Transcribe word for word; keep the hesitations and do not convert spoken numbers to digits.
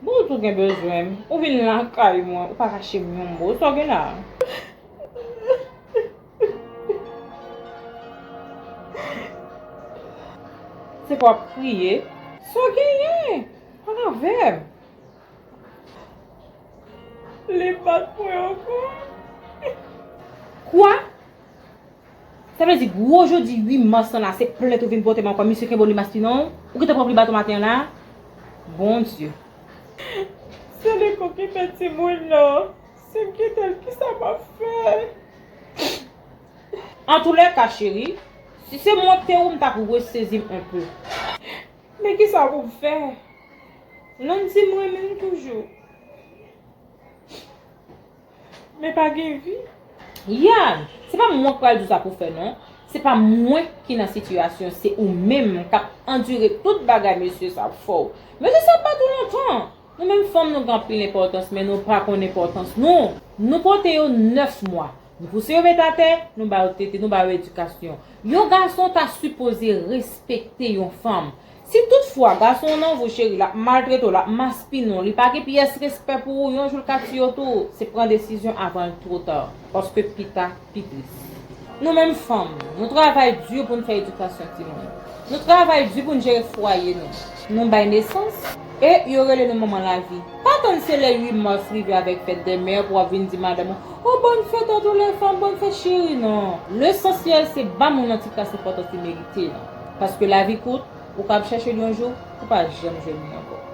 Bon, ou tou gen bezwen m. Ou vin lakay mwen, ou pa kache m yon mo. Sa w gen la? Se pa w ap kriye? Sa w genyen? Pale avè m. Li bat mwen ankò. Kwa? Sa vle di gwo jodi uit mas lan la, se plent ou vin pote m ankò, misye kenbe w li maspinon w? Ou gentan pran pli baton maten an la? Bondye. Se li k okipe timoun nan. Si m kite l, kisa m ap fè? Antoulèka, cheri, si se mwen k te ou, m t ap resezi m enpe. Men kisa pou m fè? Landy di m renmen l toujou. Men pa gen vi. Yan, se pa mwen k pral di w sa pou w fè non. Se pa mwen ki nan sitiyasyon, se ou menm k ap andire tout bagay mesye sa ap fè w. Mesye sa ap bat ou lontan. Nou menm fanm nou gen anpil enpòtans, men nou pa konn enpòtans nou. Nou pote yo nèf mwa. Nou pouse yo met atè, nou ba yo tete, nou ba yo edikasyon. Yon gason ta sipoze respekte yon fanm. Si toutfwa gason w nan vi w, cheri, l ap maltrete w, l ap maspinen w, li pa gen pyès respè pou ou, yon jou l ka tiye w tou, se pran desizyon avan l two ta. Paske pita pi tris. Nou menm fanm, nou travay di pou n fè edikasyon timoun. Nou travay di pou n jere fwaye nou. Nou bay nesans e yo rele nou manman lavi. Pa tann se lè uit mas rive avèk fèt dè mè pou w ap vin di madanm ou, "O, bòn fèt a tou lè fanm, bòn fèt cheri," non. Lesansyèl se ba moun nan ti plas enpòtans li merite an. Paske lavi kout, ou ka ap chèche l yon jou, ou pa janm jwenn li ankò.